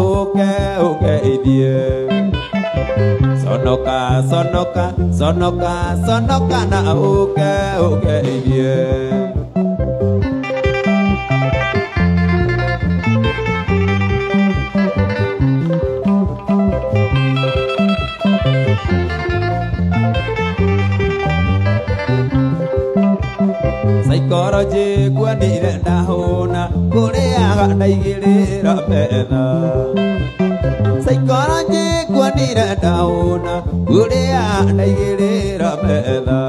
ũke ũngeithie. Sonoka sonoka sonoka sonoka na ũke ũngeithie. Saikoroji kuonire ndahũna kũrĩaga ndaigĩrĩra metha. Saikoroji kuonire ndahũna kũrĩaga ndaigĩrĩra metha.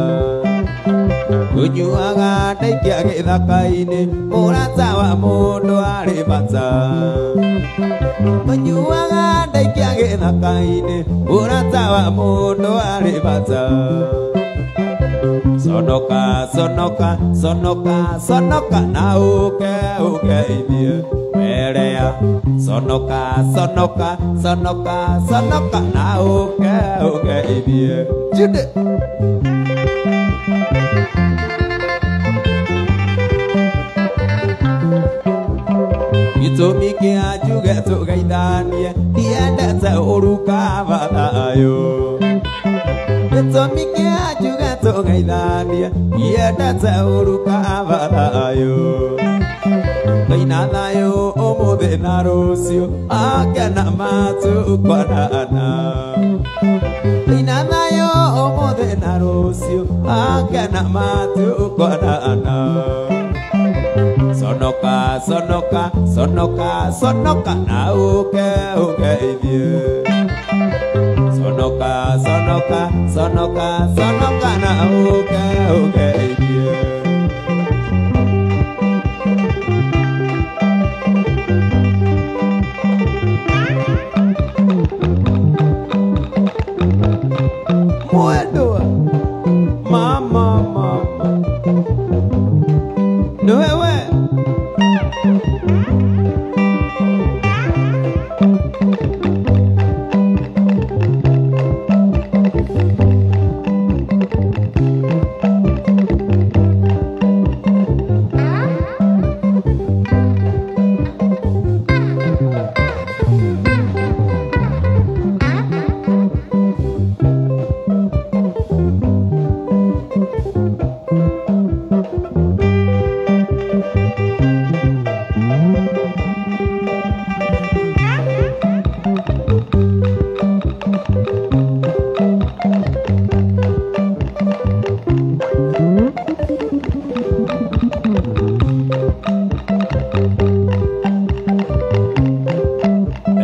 Kũnyuaga ndaikia gĩthaka-inĩ mũrata wa mũndũ arĩ bata. Kũnyuaga ndaikia gĩthaka-inĩ mũrata wa mũndũ arĩ bata. Sonoka sonoka sonoka sonoka na ũke ũngeithie Werea. Sonoka sonoka sonoka sonoka na ũke ũngeithie. Jude. Gĩtũmi kĩa njuge tũgeithanie ndiendete ũru kaba thayũ. Gĩtũmi kĩa njuge tũgeithanie ndiendete ũru kaba thayũ. Twĩna thayũ ũmũthĩ na rũciũ akena matukwanana. Twĩna thayũ ũmũthĩ na rũciũ akena matukwanana. Sonoka sonoka sonoka sonoka na ũke ũngeithie. Sonoka sonoka sonoka sonoka na ũke ũngeithie. Mwendwa mama mama nĩ wewe.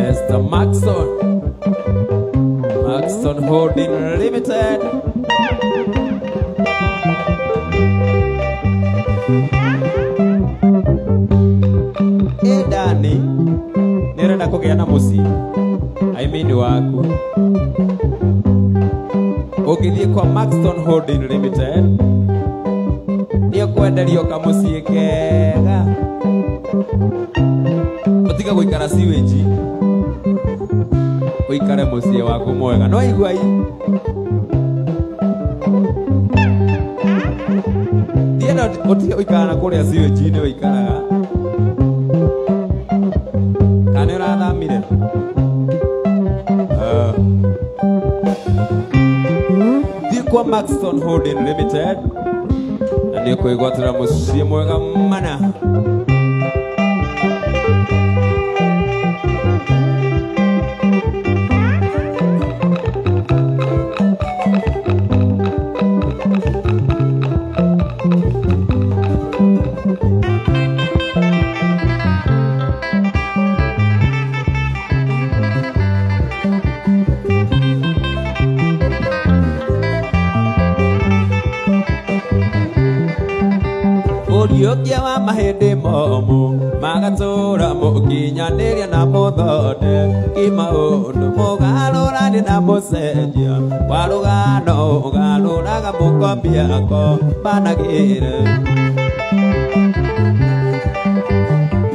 Esther Maxon, Maxon Holding Limited. Edani, nĩũrenda kũgĩa na mũciĩ, I mean waku. Ũngĩthiĩ kwa Maxton Holding Limited, nĩũkwenderio kamũciĩ kega. Ũtige gũikara sewage, ũikare mũciĩ waku mwega. No igua i. Ndienda ũtige gũikara na kũrĩa sewage-inĩ ũikaraga. Kana nĩ ũrathamire? Thiĩ kwa Maxton Holding Limited na nĩ ũkwĩgwatĩra mũciĩ mwega mana. Ũriũkia wa mahĩndĩ momũ magatũra mũkinyanĩria na mũthonde kĩmaũndũ mũgarũrani na mũcenjia wa rũgano ũgarũraga mũkombiako managĩre.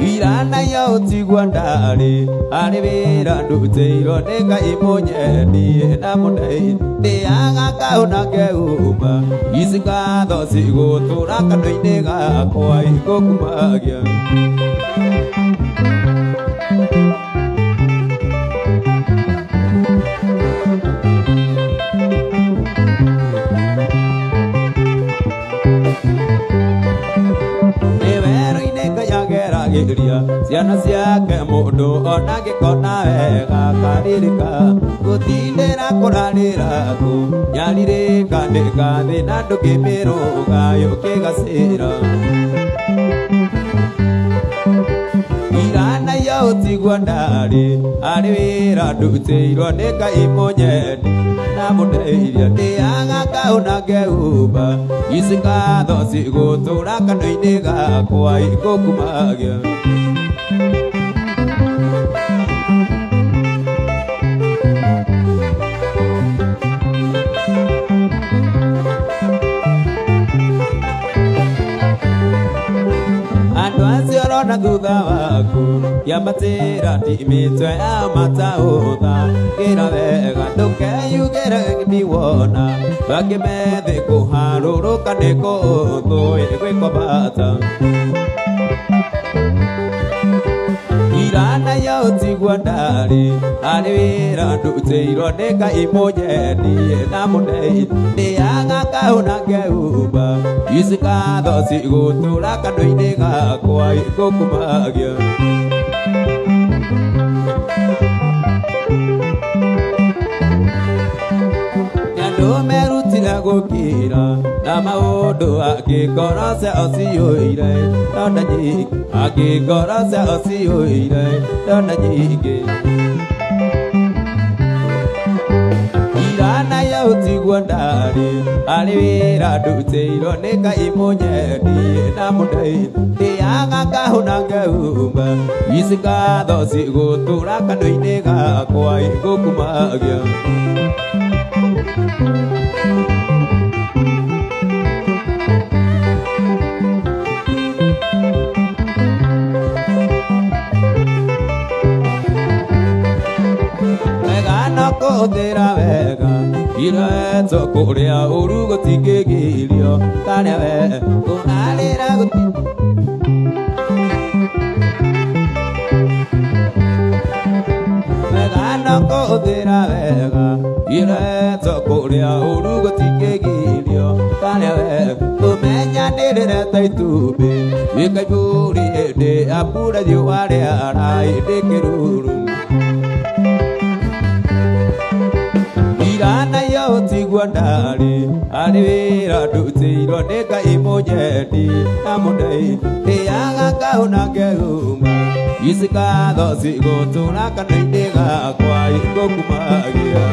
Iranayo ũtigwa ndarĩ arĩ wĩra ndutĩirwo nĩ Ngai mũnyendi na mũndeithia ndĩaga kaũ na ngeuma ici ngatho cigũtũra kanua-inĩ gakwa igũkumagia. Ciana ciake mũndũ ona gĩkona wega karirika gũtindĩra kũrarĩra kũ nyarirĩka nĩ gathĩna ndũngĩmĩrũga yũkĩgacĩra Irana utigwa ndari arĩ wĩra ndutĩirwo nĩ Ngai mũnyendi na mũndeithia ndĩaga kaũna ngehumba ici ngatho cigũtũra kanua-inĩ gakwa ikũkumagia na thutha waku yambatĩra ti mĩtwe ya mataũtha kĩra wega ndũkeyugĩre ndiwona bangĩ methĩ kũharũrũka nĩ kũũthũ gwĩkwo bata Irana ya ũtigwa ndarĩ arĩ wĩra ndutĩirwo nĩ Ngai mũnyendi na mũndeithia ndĩaga kaũna ngehumba ici ngatho cigũtũra kanua-inĩ gakwa ikũkumagia Andũ merutire gũkira na maũndũ angĩkorwo ciao ciyũire ndonda nyingĩ angĩkorwo ciao ciyũire ndonda nyingĩ Irana ya ũtigwa ndarĩ arĩ wĩra ndutĩirwo nĩ Ngai mũnyendi na mũndeithia ndĩaga kahũna ngehumba ici ngatho cigũtũra kanua-inĩ gakwa ikũkumagia Kũhũthĩra wega iretwo kũrĩa ũru gũtingĩgirio karĩa we kũrarĩra gũti Wega no kũhũthĩra wega iretwo kũrĩa ũru gũtingĩgirio karĩa we kũmenyanĩrĩre ta itumbĩ ĩkaiburi hĩndĩ ya mbura riũa rĩara hĩndĩ kĩruru Irana ya ũtigwa ndarĩ arĩ wĩra ndutĩirwo nĩ Ngai mũnyendi na mũndeithia ndĩaga kaũna ngehumba ici ngatho cigũtũra kanua-inĩ gakwa ikũkumagia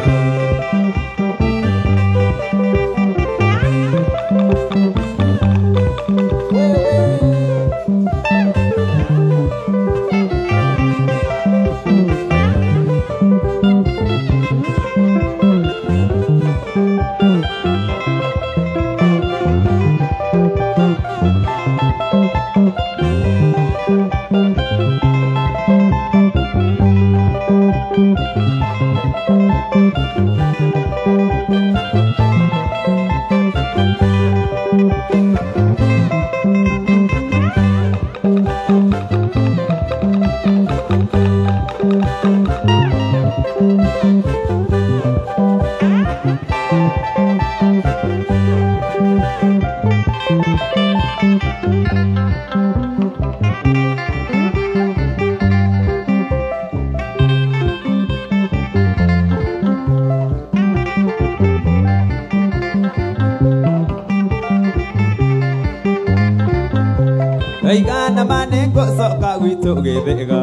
Igana mane ngũcoka gwitũ gĩthĩga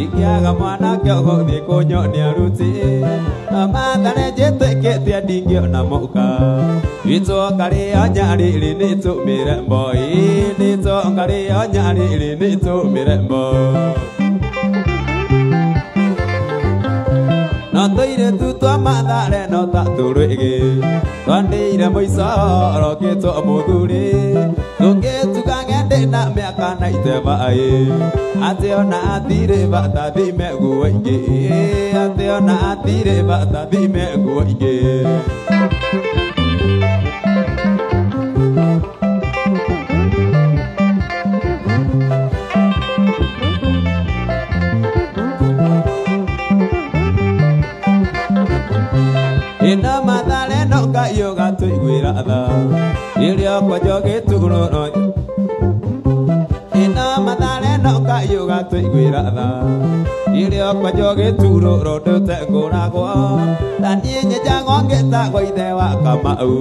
ingĩaga mwanake ũgũthiĩ kũnyonia ruti mathare njĩtĩkĩtie ndingĩona mũka itũka rĩo nyarĩrĩ nĩtũmĩre mboi nĩtũka rĩo nyarĩrĩ nĩtũmĩre mboi No tũirĩtu twa mathare no ta tũrwĩgĩ twandĩire mũico rokĩtwo mũthuri tũngĩtuga ng'ende na mĩaka na itebaĩ atĩ ona atirĩ bata thime nguo ingĩ atĩ ona atirĩ bata thime nguo ingĩ Ina mathare no Ngai ũgatũiguĩra tha rĩrĩa kwanja gĩturũrũ Ina mathare no Ngai Ngai ũgatũiguĩra tha Irio kwenjwo gĩturũrũ ndũtengũragwo Ta niĩ nyenjagwo ngĩtagwo ithe wa Kamau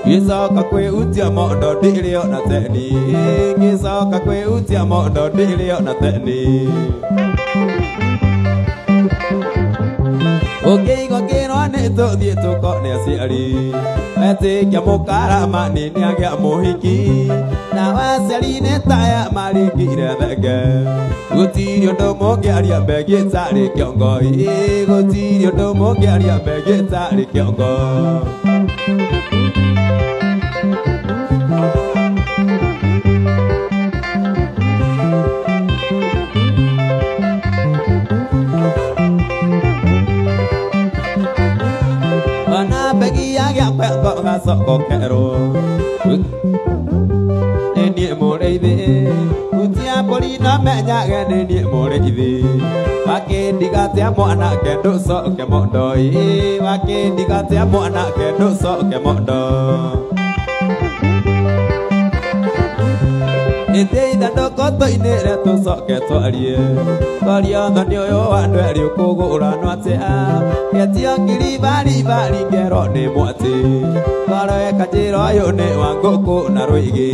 Ngĩcoka kwĩhutia mondo ndĩrĩ ona teni Ngĩcoka kwĩhutia mondo ndĩrĩ ona teni Ũngĩigua ngĩrwo nĩ tũthiĩ tũkone aciari Wetĩkia mũkaramani nĩagĩa mũhiki Na aciari nĩ taya maringire thenge Gũtirĩ ũndũ mũngĩaria mbegi ĩtarĩ kĩongo Gũtirĩ ũndũ mũngĩaria mbegi ĩtarĩ kĩongo Ona mbegi yagĩa kwengo gacoko kerũ Nĩ niĩ mũrĩithi Hutia mbũri no menyage nĩ niĩ mũrĩithi Wakĩndigatia mwanake ndũcoke mondo Wakĩndigatia mwanake ndũcoke mondo Ĩthĩ ithandũkũ tũinĩre tũcoke twarie Twarie ũthoni ũyũ wa andũ erĩ ũkũgũranwo atĩa Getio ngiri baribari ngerwo nĩ mwatĩ Ngoro ĩkanjĩra ũyũ nĩ wa ngũkũ na rwĩgĩ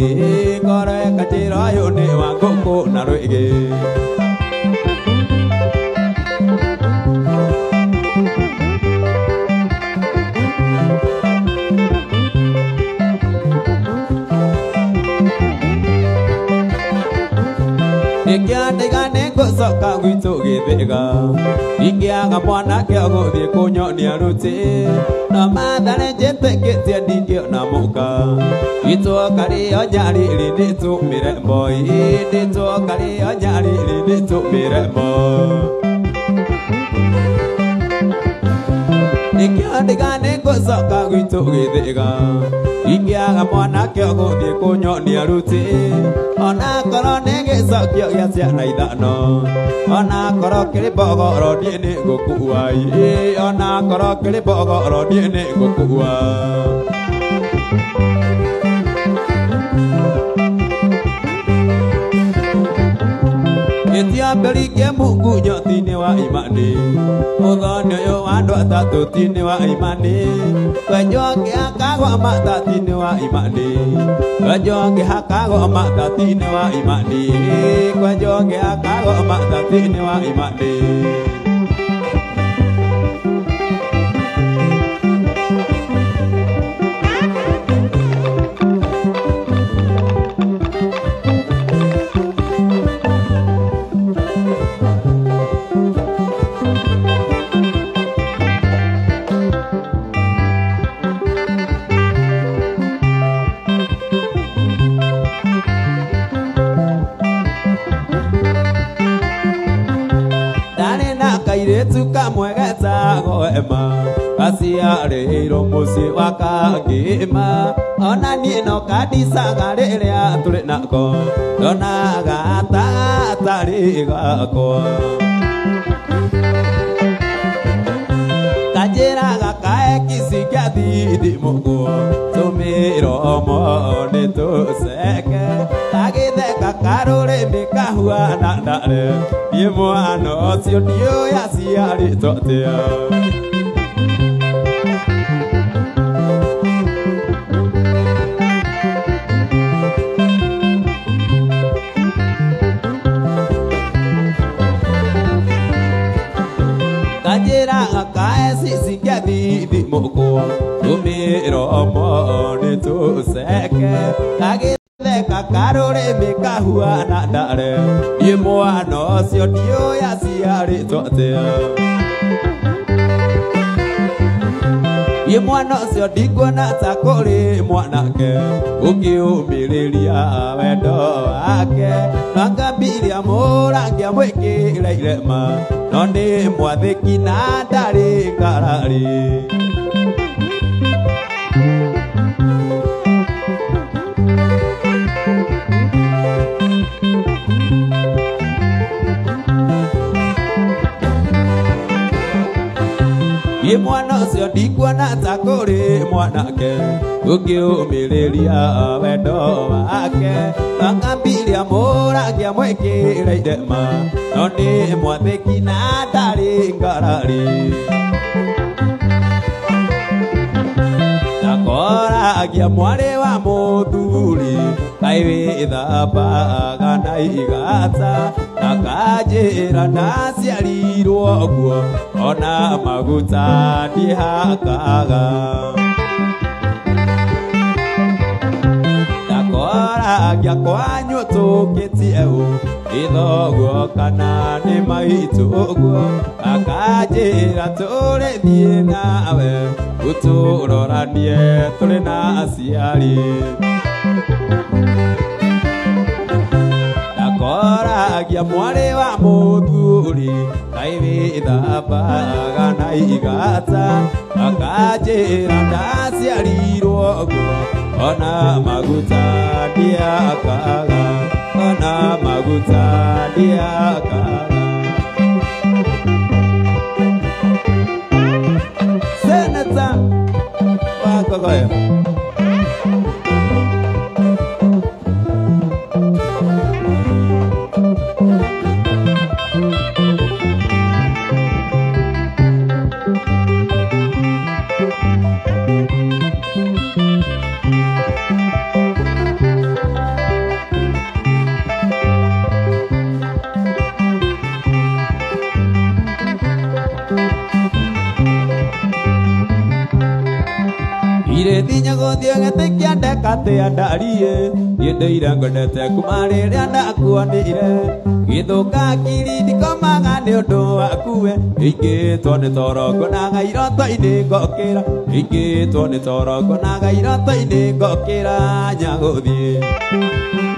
Ngoro ĩkanjĩra ũyũ nĩ wa ngũkũ na rwĩgĩ Nĩkĩandaiga nĩngũcoka gwitũ Gĩthĩga Ingĩaga mwanake ũgũthiĩ kũnyonia rũtĩ No mathare njĩtĩkĩtie ndingĩona mũka Itwoka rĩo nyarĩrĩ nĩtũmĩre mboi Nĩtwoka rĩo nyarĩrĩ nĩtũmĩre mboi Nĩkĩandaiga nĩngũcoka gwitũ Gĩthĩga Ingĩaga mwanake ũgũthiĩ kũnyonia rũtĩ Ona korwo nĩ gĩcokio gĩa ciana ithano Ona korwo kĩrĩ mbogoro niĩ nĩngũkua Ona korwo kĩrĩ mbogoro niĩ nĩngũkua Ĩtia mberi kĩmungunyo ti nĩ wa imani Ũthoni ũyũ wa andũ atatũ ti nĩ wa imani Kwenjwo ngĩhakagwo mata ti nĩ wa imani Kwenjwo ngĩhakagwo mata ti nĩ wa imani Kwenjwo ngĩhakagwo mata ti nĩ wa imani Kairĩtu kamwe getagwo Emma gaciarĩirwo mũciĩ wa Kangĩma Ona niĩ no kandicaga rĩrĩa tũrĩ nako Ndonaga ta gatarĩ gakwa Kanjĩraga kae kici kĩa thithimũkwo Tũmĩromo nĩ tũceke Gagĩtheka karũrĩmĩ kahuana ndare Niĩ mwana ũcio ndiũĩ aciarĩtwo atĩa Kanjĩraga kae cici kĩa thithimũkwo Tũmĩromo nĩ tũceke Gagĩtheka karũrĩmĩ kahuana ndare Niĩ mwana ũcio ndiũĩ aciarĩtwo atĩa Niĩ mwana ũcio ndikuona ta kũrĩ mwanake Ũngĩũmĩrĩria wendo wake Ngambiria mũrangi amwĩkĩre irema No nĩ mwathĩki na ndarĩ ngarari Ĩ mwana ũcio ndikuona ta kũrĩ mwanake ũngĩũmĩrĩria wendo wake akambiria mũrangi amwĩkĩre irema no nĩ mwathĩki na ndarĩ ngarari ndakoragia mwarĩ wa mũthuri kaĩ wĩthambaga na igata akanjĩra ndaciarirwo ũguo ona maguta ndihakaga ndakoragia kwanyu tũkĩtie ũ ithoguo kana nĩ maitũ ũguo akanjĩra tũrĩthiĩ nawe ũtũroranie tũrĩ na aciari ndakoragia mwarĩ wa mũthuri kaĩ wĩthambaga na igata akanjĩra ndaciarirwo ũguo ona maguta ndiakaga ona maguta ndiakaga. Seneta wa Ngongoyo. Irethinya gũthiĩ gĩtĩ kĩa ndeka atĩa ndarie niĩ ndũire ngondete kuma rĩrĩa ndakuonire gĩthũka akiri ndikomaga nĩ ũndũ waku we ingĩtwo nĩ toro ngonaga iroto-inĩ ngokĩra ingĩtwo nĩ toro ngonaga iroto-inĩ ngokĩra nyagũthiĩ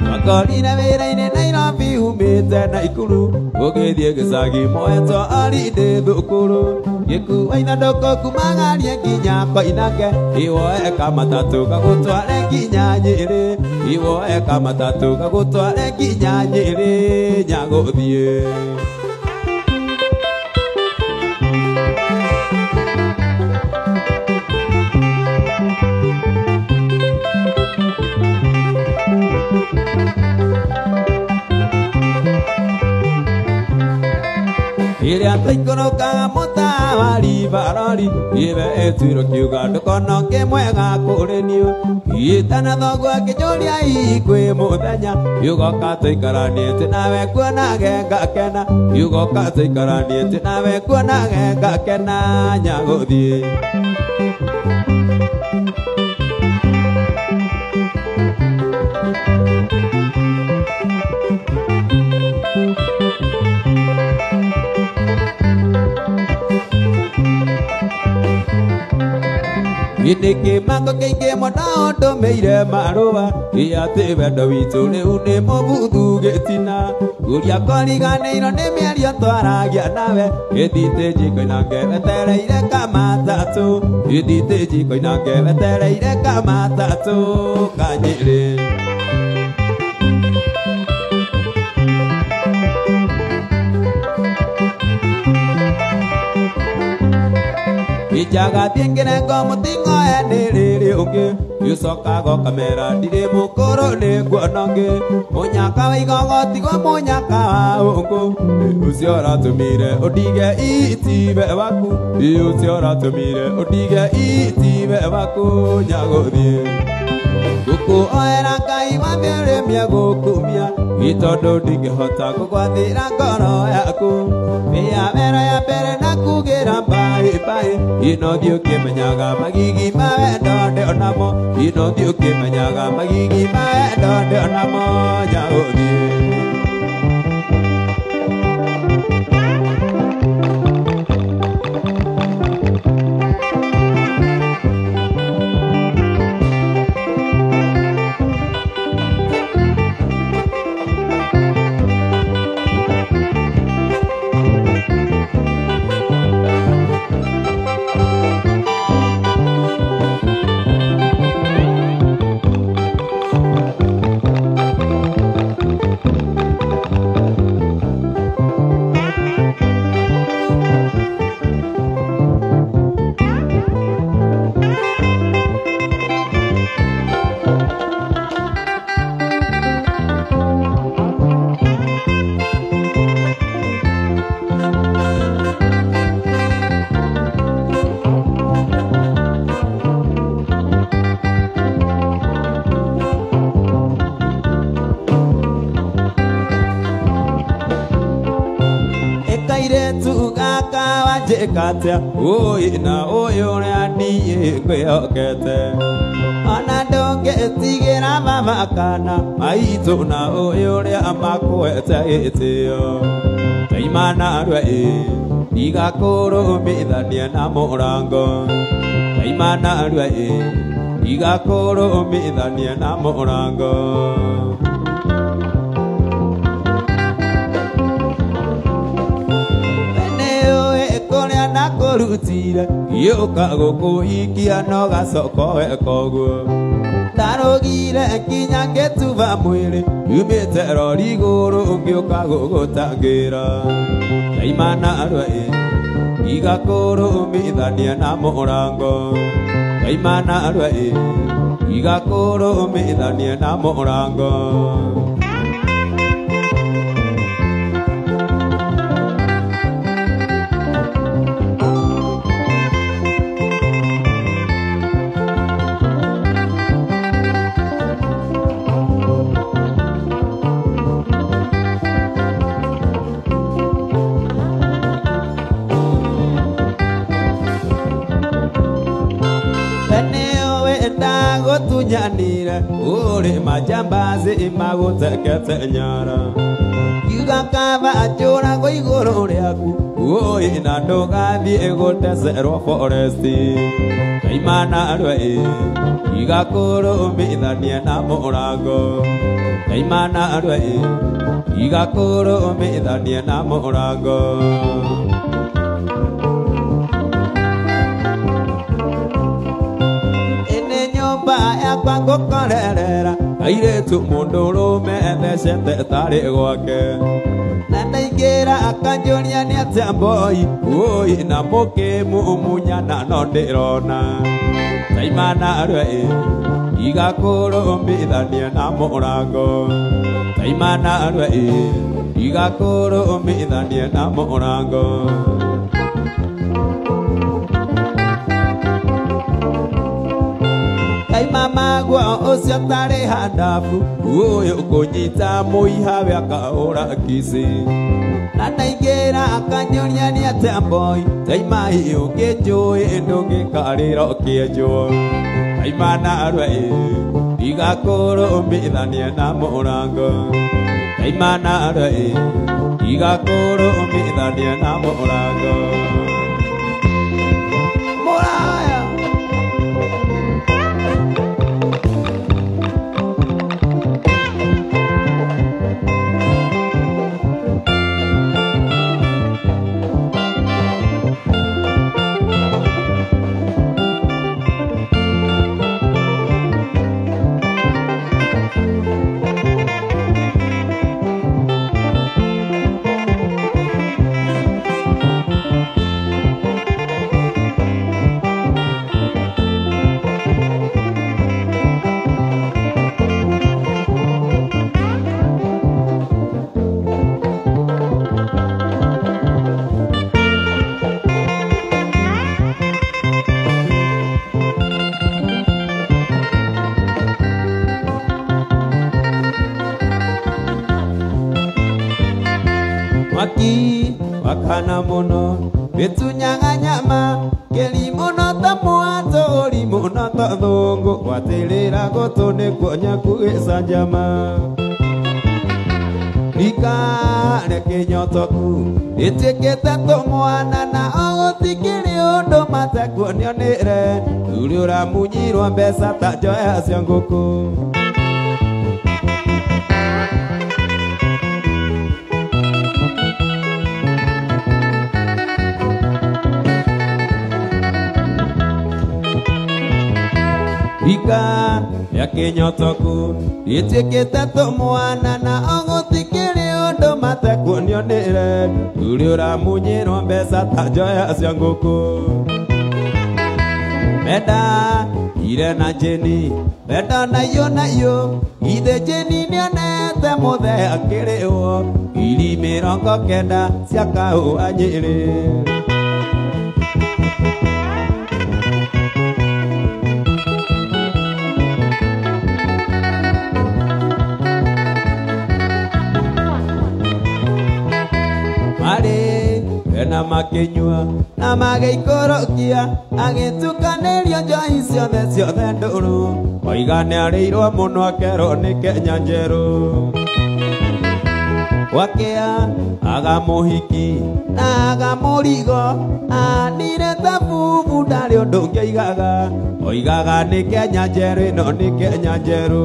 twakorire wĩra-inĩ Nairobi umĩte Naikuru ũgĩthiĩ gĩcagi moetwo arindĩ thukuru gĩkua ithandũkũ kuma Ng'arie nginya Koinange iwoe kamatatũ gagũtware nginya Nyĩrĩ iwoe kamatatũ gagũtware nginya Nyĩrĩ nyagũthiĩ. Ĩrĩa twaikũrũkaga mũtawari barori ibe ĩtuirwo kiuga ndũkona ũngĩ mwega kũrĩ niĩ itana thoguo akĩnjũria hihi kwĩ mũthenya yugoka tũikaranĩtie nawe kuonage ngakena yugoka tũikaranĩtie nawe kuonage ngakena nyagũthiĩ. Nĩkĩmako kĩingĩ mũno ndũmĩire marũa atĩ wendo witũ rĩu nĩ mũbuthu gĩtina ũrĩa kũriganĩirwo nĩ mĩario twaragia nawe ĩthite njiko-inange wetereire kamatatũ ĩthite njiko-inange wetereire kamatatũ kanyĩrĩ. Ijagathiĩ ngĩrengo mũting'oe nĩ rĩrĩ ũngĩ gĩcoka gokamera ndirĩ mũkũrũ nĩ nguona ũngĩ mũnyaka wa igogo tigwo mũnyaka wa ũngũ ũcio ũratũmire ũndige itibe waku ũcio ũratũmire ũndige itibe waku nyagũthiĩ gũkũoera Ngai wambĩrĩmia gũkumia gĩtondũ ndingĩhota gũgwathĩra ngoro yaku mĩa wero ya mbere na kugĩra mbaĩ mbaĩ ino thiĩ ũkĩmenyaga magigi ma wendo ndĩonamo ino thiĩ ũkĩmenyaga magigi ma wendo ndĩonamo nyagũthiĩ. njĩka atĩa ũĩ na ũyũ ũrĩa niĩ ngwĩhokete ona ndũngĩtigĩra baba kana maitũ na ũyũ ũrĩa makwete gĩtĩo ndaima narua ĩ ndigakũrũmithania na mũrango ndaima narua ĩ ndigakũrũmithania na mũrango. Kũrĩa ndakũrutire gĩũka gũkũhikia no gacoka weka ũguo ndarũgire nginya ngĩtuba mwĩrĩ yumĩte rori igũrũ ngĩũka gũgũtangĩra ndaima narua ĩ ndigakũrũmithania na mũrango ndaima narua ĩ ndigakũrũmithania na mũrango. Ndagũtunyanire ũrĩ majambazi magũtekete nyara kiuga kaba njũragwo igũrũ rĩaku ũĩ na ndũgathiĩ gũtecerwo foresti ndaima narua ĩ ndigakũrũmithania na mũrango ndaima narua ĩ ndigakũrũmithania na mũrango. Yakwa ngũkorerera airĩtu mũndũrũme ethecete tarĩ gwake na ndaingĩra akanjũria nĩ atĩa mboi ũi na mũkĩmumunyana no ndĩrona ndaima narua ĩ ndigakũrũmithania na mũrango ndaima narua ĩ ndigakũrũmithania na mũrango. Mama gwa ũcio tarĩ handabu ũyũ kũnyita mũihawe akahũra kici na ndaingĩra akanjũria nĩ atĩa mboi ndaima ũngĩnjũĩ ndũngĩkarĩra ũkĩenjwo ndaima narua ĩ ndigakũrũmithania na mũrango ndaima narua ĩ ndigakũrũmithania na mũrango. Mũraya. Mwaki wakana mũno wĩtunyaga nyama kĩrimũ no ta mwatũ ũrimũ no ta thũngũ gwatĩrĩra gũtũ nĩkuo nyaku gĩcanjama rika rĩa kĩnyotoku rĩtuĩkĩte tũmwana na ogũtikĩrĩ ũndũ matekuonio nĩre thuri ũramunyirwo mbeca ta njoya cia ngũkũ. Rika rĩa kĩnyotoku rĩtuĩkĩte tũmwana na ogũtikĩrĩ ũndũ matekuonio nĩre thuri ũramunyĩrwo mbeca ta njoya cia ngũkũ. Menda ire na njĩni menda nayo nayo ithe njĩni nĩonete mũthee akĩrĩhwo 90,000 cia kahũa Nyĩrĩ. Marĩ Na makĩnyua na magĩikũrũkia agĩtukanĩrio njohi ciothe ciothe ndũrũ oiga nĩarĩirwo mũno akerwo nĩ Kenya njerũ wakĩa aga mũhiki na aga mũrigo anire ta bubu ndarĩ ũndũ ũngĩ oigaga oigaga nĩ Kenya njerũ ĩno nĩ Kenya njerũ.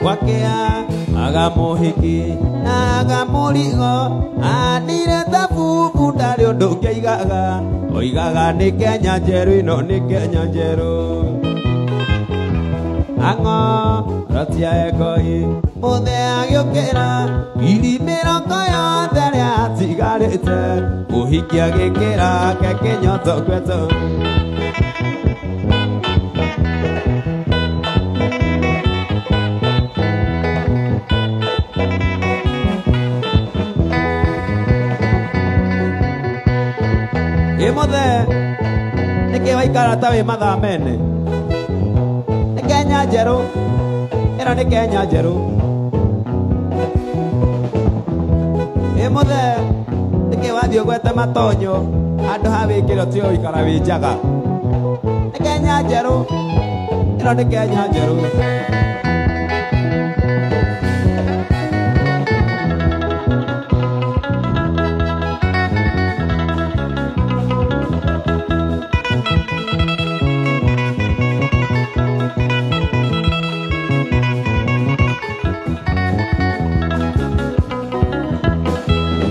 Wakĩa aga mũhiki na aga mũrigo anire ta bubu ndarĩ ũndũ ũngĩ oigaga oigaga nĩ Kenya njerũ ĩno nĩ Kenya njerũ. Ang'o rotia ekoi mũthe agĩũkĩra ngiri mĩrongo yothe ĩrĩa atigarĩte mũhiki agĩkĩra ke kĩnyoto gweto. Ĩmũthe nĩkĩ waikara ta wĩ mathaa mene? Nĩ Kenya njerũ ĩno nĩ Kenya njerũ. Ĩmũthe nĩkĩ wathiĩ ũgwete matonyo handũ ha wĩkĩre ũtige gũikara wĩ njaga? Nĩ Kenya njerũ ĩno nĩ Kenya njerũ.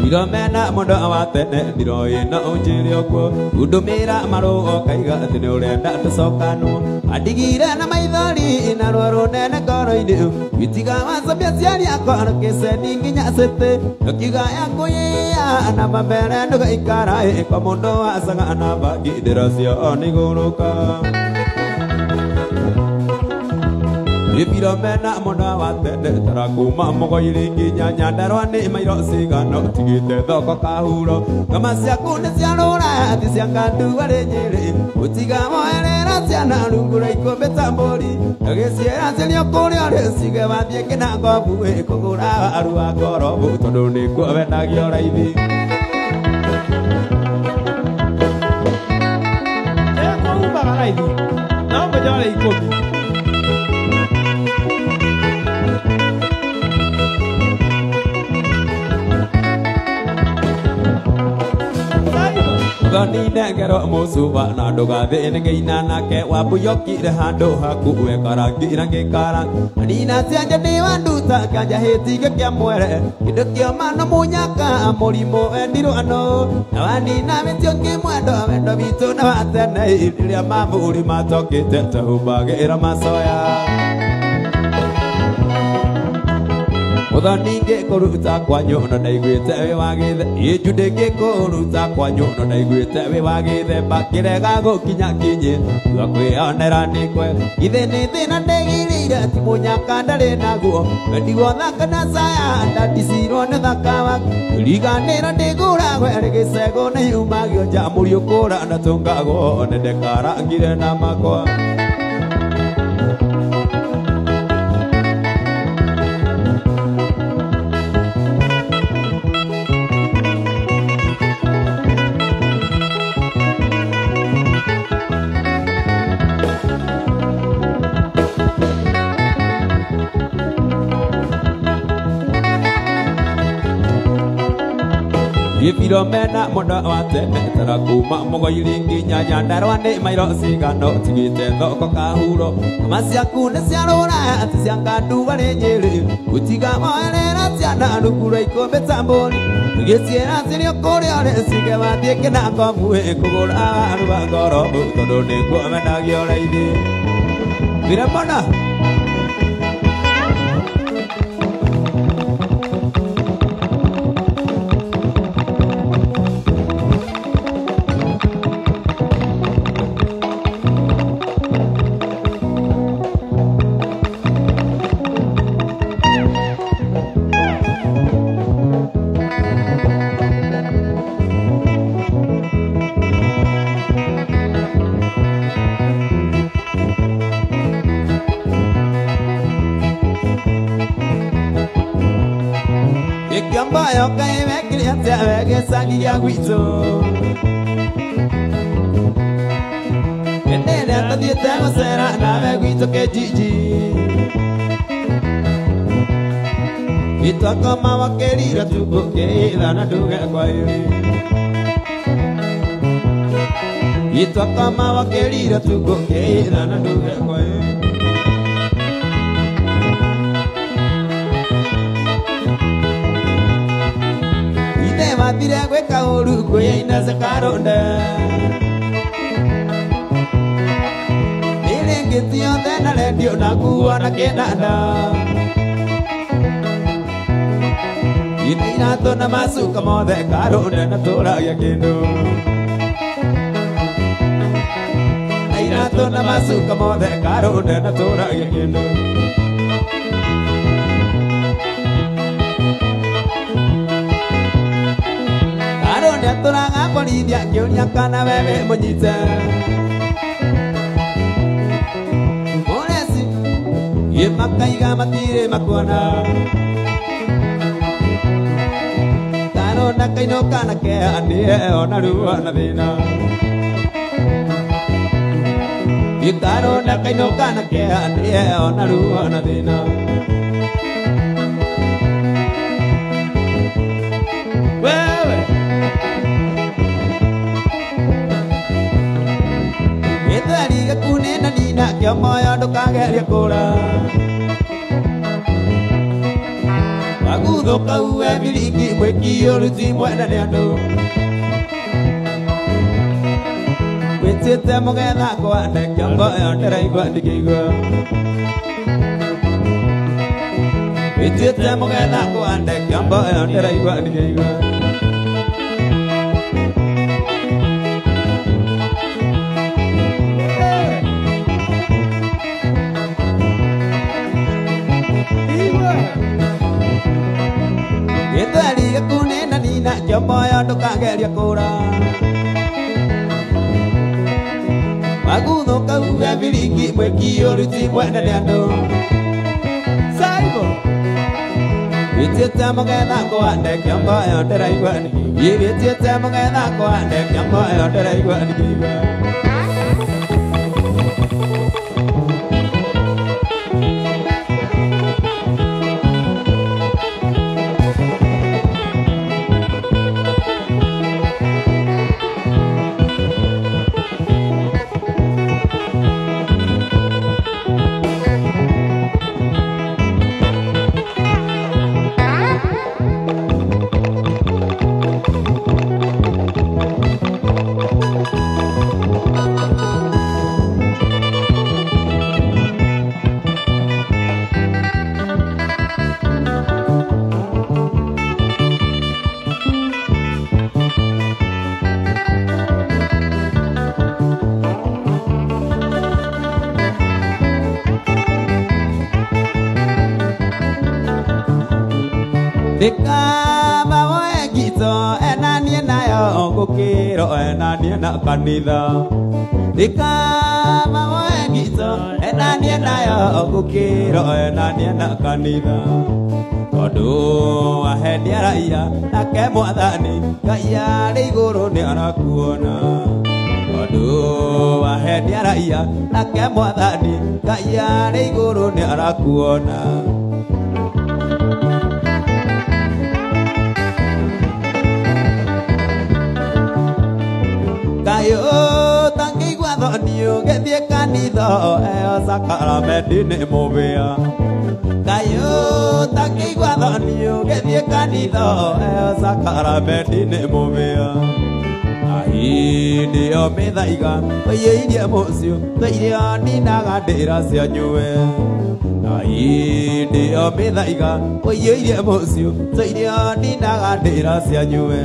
Iromena mũndũ wa tene ndiroĩ no ũnjĩre ũguo ndũmĩra marũa ũkaiga atĩ nĩ ũrenda tũcokanwo andigire na maithori na ruo rũnene ngoro-inĩ witiga wacambia aciari akwa rũkĩceni nginya cĩtĩ ũkiuga yakũyĩa na mambere ndũgaikara kwa mũndũ wacaga na bangi ndĩrocio nĩgũrũka. Ibiromena mũndũ wa tene tara kuma mũgoirĩ nginya Nyandarũa nĩ mairo cigana ũtigĩte thoko kahuro ngoma ciaku nĩ cia rũraya ti cia ngandu arĩ Nyĩrĩ ũtiga woerera ciana rungu rwa ikũmbĩ ta mbũri ũgĩciĩra cirio kũrĩa ũrĩ ciuge wathiĩ kĩnangobu kũgũra waru wa ngorobu tondũ nĩkuo wendagio raithi. Ĩkũumaga raithi no mũnyore ikũmi. Thoni nengero mũcuba na ndũgathĩne ngĩina nake wambuyokire handũ haku wekarangira ngĩkara nina cianja nĩ wanduta kanja hĩtinge kĩa mwere kĩndũ kĩoma no mũnyaka mũrimũ endirwo ano na wanina mĩtĩ ũngĩ mwendo wendo witũ na wa tene rĩrĩa mabũri matokĩte tũhumbagĩra macoya. Mũthoni ngĩkũruta kwa nyũno ndaiguĩte wĩ wa gĩthe Ĩnjundĩ ngĩkũruta kwa nyũno ndaiguĩte wĩ wa gĩthemba kĩrega gũkinya kinyĩ tua kwĩonera nĩ kwega githĩ nĩ thĩna ndĩgirĩire ti mũnyaka ndarĩ naguo wendigwo thaka na caya ndandicirwo nĩ thaka waku riganĩro ndĩgũragwo ĩrĩ gĩcegũ nĩ yumagio nja mũriũ kũra ndatũngagwo nĩndekarangire na makwa. Ibiromena mũndũ wa tene tara kuma mũgoirĩ nginya Nyandarũa nĩ mairo cigana ũtigĩte thoko kahuro ngoma ciaku nĩ cia rũraya ti cia ngandu arĩ Nyĩrĩ ũtiga woerera ciana rungu rwa ikũmbĩ ta mbũri ũgĩciĩra cirio kũrĩa ũrĩ ciuge wathiĩ kĩnangobu kũgũra waru wa ngorobu tondũ nĩkuo wendagio raithi. Biremona. Kĩamboyo kaĩ wekire atĩa we gĩcagi gĩa gwitũ Hĩndĩ ĩrĩa tũthiĩte gũcera nawe gwitũ kĩnjinji Itwakoma wakĩrire tũkĩitha na nduge kwa ĩrĩ Itwakoma wakĩrire tũkĩitha na nduge kwa ĩrĩ Ithe mathire gwĩka ũru kwĩina cekarũnde Mĩrĩngĩti yothe na rendio na nguo na kĩnanda Ine iratũ na macuka mothe karũnde na tũragia kĩndũ Na iratũ na macuka mothe karũnde na tũragia kĩndũ Karũnde atũraga borithi akĩũria kana we wĩ mũnyite Mũreci makaiga matirĩ makuona Karũnda kainũka na kea nĩe ona ruo na thĩna Karũnda kainũka na kea nĩe ona ruo na thĩna Wewe Gĩthweri gĩkunĩ na nina kĩomoyo ndũkagerie kũra Waguthũka uwe biringi mwĩki ũruti mwene nĩ andũ Wĩtĩte mũgetha kwane kĩomboyo ndĩraigua ndikĩigua Wĩtĩte mũgetha kwane kĩomboyo ndĩraigua ndikĩigua Igua Gĩthweri gĩkunĩ na nina kĩomboyo ndũkagerie kũra Waguthũka uge biringi mwĩki ũruti mwene nĩ andũ Saibo Wĩtĩte mũgetha kwane kĩomboyo ndĩraigua Wĩtĩte mũgetha kwane kĩomboyo ndĩraigua ndikĩigua Ndĩkaba woe ngito enanie nayo gũkĩro enanie na kanitha Ndĩkaba woe ngito enanie nayo gũkĩro enanie na kanitha Tondũ aheni araiya nake mwathani Ngai arĩ igũrũ nĩ arakuona Tondũ aheni araiya nake mwathani Ngai arĩ igũrũ nĩ arakuona Kayo tangĩigua thoni ũgĩthiĩ kanitha ĩyo sakaramenti nĩ mũbĩa Kayo tangĩigua thoni ũgĩthiĩ kanitha ĩyo sakaramenti nĩ mũbĩa Na hĩndĩ ĩyo mĩthaiga tũiyũirie mũciũ tũirio ninaga ndĩra cianyue Na hĩndĩ ĩyo mĩthaiga ũiyũirie mũciũ tũirio ninaga ndĩra cianyue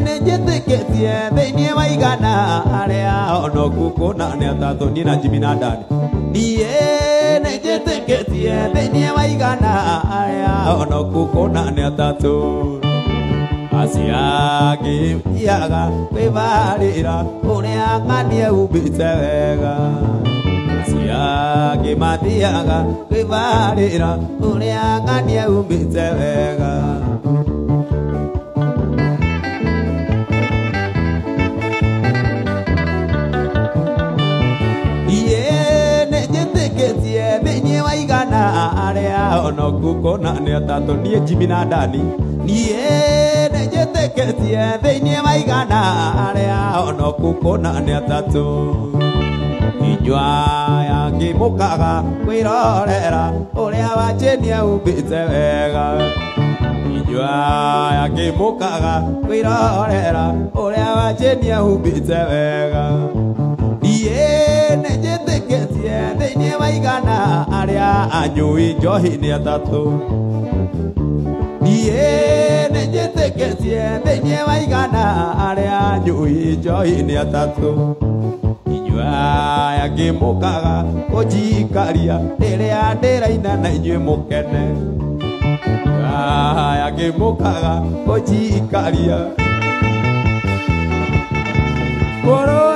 Nĩnjĩtĩkĩtie thĩinĩ wa igana arĩa honoku kũna nĩ atatũ niĩ na Jimmy na Dani Niĩ nĩnjĩtĩkĩtie Nĩnjĩtĩkĩtie thĩinĩ wa igana arĩa honoku kũna nĩ atatũ. Acio angĩ thiaga kwĩbarĩra ũrĩa ng'ania umbĩte wega. Acio angĩ mathiaga kwĩbarĩra ũrĩa ng'ania umbĩte wega. Niĩ nĩnjĩtĩkĩtie thĩinĩ wa igana arĩa honoku kũna nĩ atatũ. Niĩ Jimmy na Dani. Niĩ nĩnjĩtĩkĩtie thĩinĩ wa igana arĩa honoku kũna nĩ atatũ. Inyuĩ aya angĩ mũkaga kwĩrorera ũrĩa wanjĩnia umbĩte wega. Inyuĩ aya angĩ mũkaga kwĩrorera ũrĩa wanjĩnia umbĩte wega. Niĩ nĩnjĩtĩkĩtie thĩinĩ wa igana arĩa anyui njohi nĩ atatũ. Niĩ nĩnjĩtĩkĩtie thĩinĩ wa igana arĩa anyui njohi nĩ atatũ. Inyuĩ aya angĩ mũkaga kũnjikaria rĩrĩa ndĩraina na inyuĩ mũkene. Inyuĩ aya angĩ mũkaga kũnjikaria. Bũrũri